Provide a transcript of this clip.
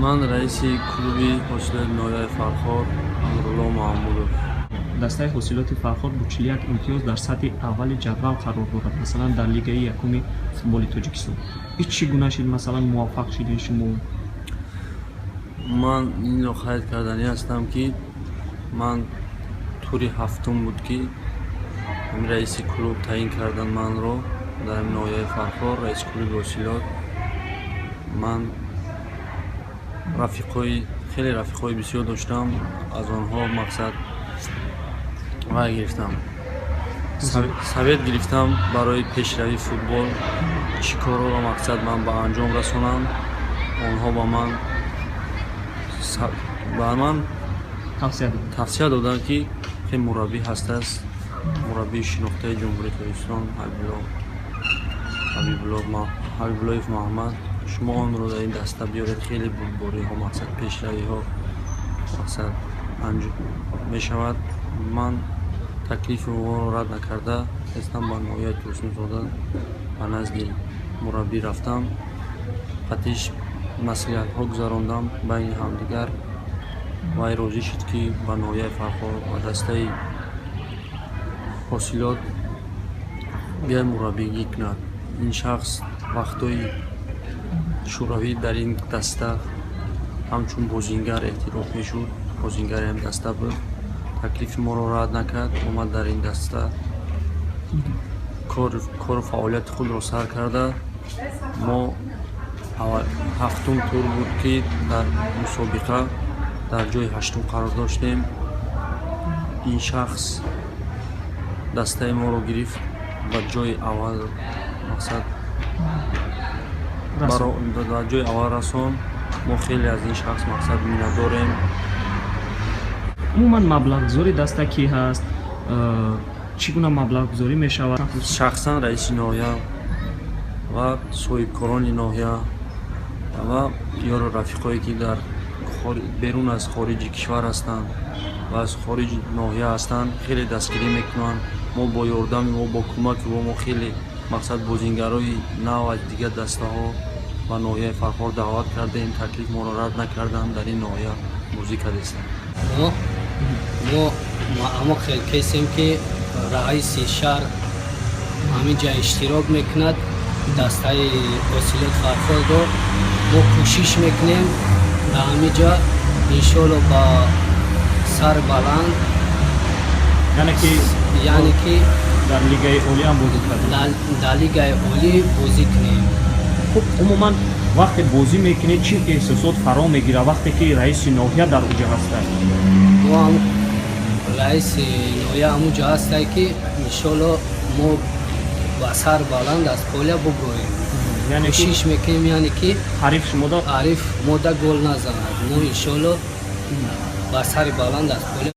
Ман раиси клуби Ҳосилоти ноҳияи Фархор, Амрулло Маҳмудов. Дастаи Ҳосилоти Фархор бо 41 имтиёз дар сатҳи аввали ҷадвал қарор дорад, масалан, дар лигаи якуми футболи Тоҷикистон. Ин чӣ гуна шид, масалан, муваффақ шидин шумо? Ман инро қайд карданӣ ҳастам, ки ман тури ҳафтум буд, ки раиси клуб таъин кардан манро дар ноҳияи Фархор, раиси клуби Ҳосилот. Ман рафиқҳои хеле, рафиқҳои бисёр доштам, аз онҳо мақсад вай гирифтам, совет гирифтам барои пешравии футбол, чӣ корҳоро мақсад ман ба анҷом расонам. Онҳо ба ман тавсия доданд, ки хеле мураббӣ ҳастааст, мураббии шинохтаи Ҷумҳурии Тоҷикистон, Ҳабибуллоев Муҳаммад, шумо онро дар ин даста биёред, хеле бурдбориҳо, мақсад пешравиҳо мақсад мешавад. Ман таклифи онро рад накарда хестам, ба ноҳияи Турсунзода ба назди мураббӣ рафтам, қатиш маслиҳатҳо гузарондам байни ҳамдигар. Вай розӣ шуд, ки ба ноҳияи Фархор, ба дастаи Ҳосилот биёяд, мураббигӣ кунад. Ин шахс вақтҳои шӯравӣ дар ин даста ҳамчун бозингар эътироф мешуд, бозингари ҳам даста буд. Таклифи моро рад накард, омад, дар ин даста кору фаъолияти худро сар карда. Мо ҳафтум тур буд, ки дар мусобиқа дар ҷои ҳаштум қарор доштем. Ин шахс дастаи моро гирифт, ба ҷои аввал мақсад ба ҷои аввал расон. Мо хеле аз ин шахс мақсад миннатдорем. Умуман, маблағгузори даста кӣ ҳаст? Чӣ гуна маблағгузорӣ мешавад? Шахсан раиси ноҳия ва соҳибкорони ноҳия ва ёру рафиқое, ки дар берун аз хориҷи кишвар ҳастанд ва аз хориҷи ноҳия ҳастанд, хеле дастгирӣ мекунанд. Мо бо ёрдами мо, бо кӯмаки мо хеле мақсад бозингарои нав аз дигар дастаҳо ба ноҳияи Фархор даъват кардем, таклиф моро рад накарданд, дар ин ноҳия бозӣ кардестанд. Мо ҳамо хел кесем, ки раиси шаҳр ҳамин ҷа иштирок мекунад дастаи Ҳосилот Фархорро. Мо кӯшиш мекунем дар ҳамин ҷа, иншоалло, ба сар баланд. Яъне ки Яъне ки дар лигаи олӣ ҳам бозӣ кардем. Дар лигаи олӣ бозӣ кунем. Хуб, умуман, вақте бозӣ мекунед, чӣ эҳсосот фаро мегирад, вақте ки раиси ноҳия дар уҷа ҳастад? Мо ҳам раиси ноҳия ҳамун ҷо ҳастай, ки иншоалло мо ба сар баланд аз поля буброем. Яъне ки Кӯшиш мекунем, яъне ки ҳариф шумода ҳариф мода гол назанад, мо иншоалло ба сари баланд аз поля.